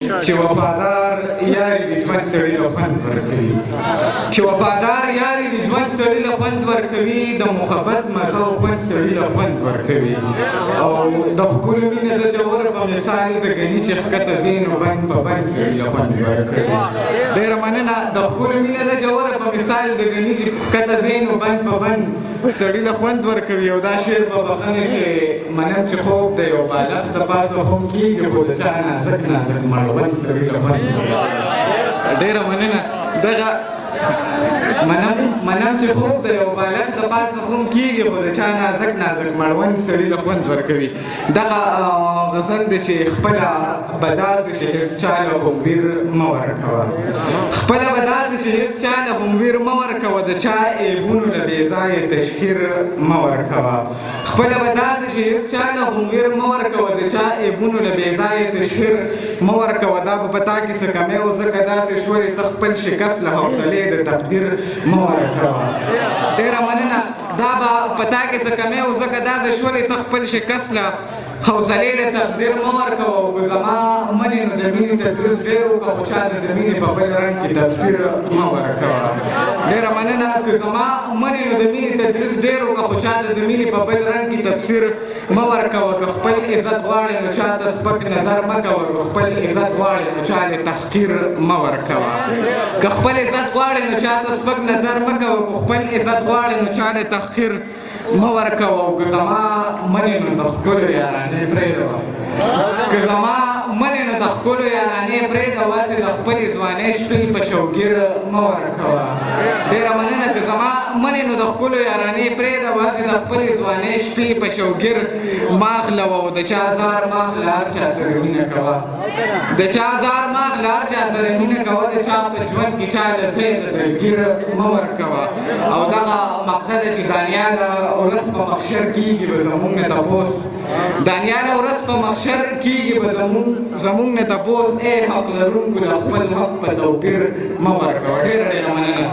چې وفادار یاري وي، ژوند سړي له خوند ورکوي. چې وفادار یاري وي، ژوند سړي له خوند ورکوي. د محبت مزه او خوند سړي له خوند ورکوي. او د ښکلو مینه د جوور په مثال د غني، چې ښکته ځې نو بند په بند سړي له خوند ورکوي. ډېره مننه. د ښکلو مینه د جوور په مثال د غني، چې ښکته ځې نو بند په بند سړي له خوند ورکوي. او دا شعر به بخښنه چې منم چې خوب د یو بالښت د پاسه هم کېږي، خو د چا نازک نازک مړوند سړي له خوند. ډېره مننه. دغه منم چې خوب د یو بالښت د پاسه هم کېږي، خو د چا نازک نازک مړوند سړي له خوند ورکوي. دغه غزل دی چې خپله به داسې چې هېڅ چا له هم ویر مه ورکوه. خپله به داسې چې هېڅ چا له هم ویر مه ورکوه، د چا عیبونو له بې ځایه تشهیر مه ورکوه. خپله به داسې چې هېڅ چا له هم ویر مه ورکوه، د چا عیبونو له بې ځایه تشهیر مه ورکوه. دا به په تا کې څه کمی و، ځکه داسې شولې ته خپل شکست له حوصلې د تقدیر مه ورکوه. ډېره مننه. دا به په تا کې څه کمی و، ځکه داسې شولې ته خپل شکست له حوصلې د تقدیر مه ورکوه. او که زما منې نو د مینې تدریس ډېر وکړه، خو چا ته د مینې په بل رنګ کې تفسیر مه ورکوه. ډېره مننه. که زما منې نو د مینې تدریس ډېر وکړه، خو چا ته د مینې په بل رنګ کې تفسیر مه ورکوه. که خپل عزت غواړې نو چا ته سپک نظر مه کوه، که خپل عزت غواړې نو چا له تحقیر مه ورکوه. که خپل عزت غواړې نو چا ته سپک نظر مه کوه، که خپل عزت غواړې نو چا له تحقیر مه ورکوه. او که زما منې نو د ښکلو یارانې پرېږده، که زما منې نو د ښکلو یارانې پرېږده، هسې د خپلې ځوانۍ شپې په شوګیر مه ورکوه. ډېره مننه. که زما منې نو د ښکلو یارانې پرېږده، هسې د خپلې ځوانۍ شپې په شوګیر مه اخلوه. او د چا زار مه اخله، هر چا سره مینه کوه. د چا زار مه اخله، هر چا سره مینه کوه. د چا په ژوند کې چا له ځای د دلګیر مه ورکوه. او دغه مقصد چې دانیاله ورځ په محشر کېږي به زمونږ نه تپوس، دانیاله ورځ په محشر کېږي به زمونږ نه تپوس، ای حق لرونکو، له خپل حق په توپیر مه ورکوه. ډېره ډېره مننه.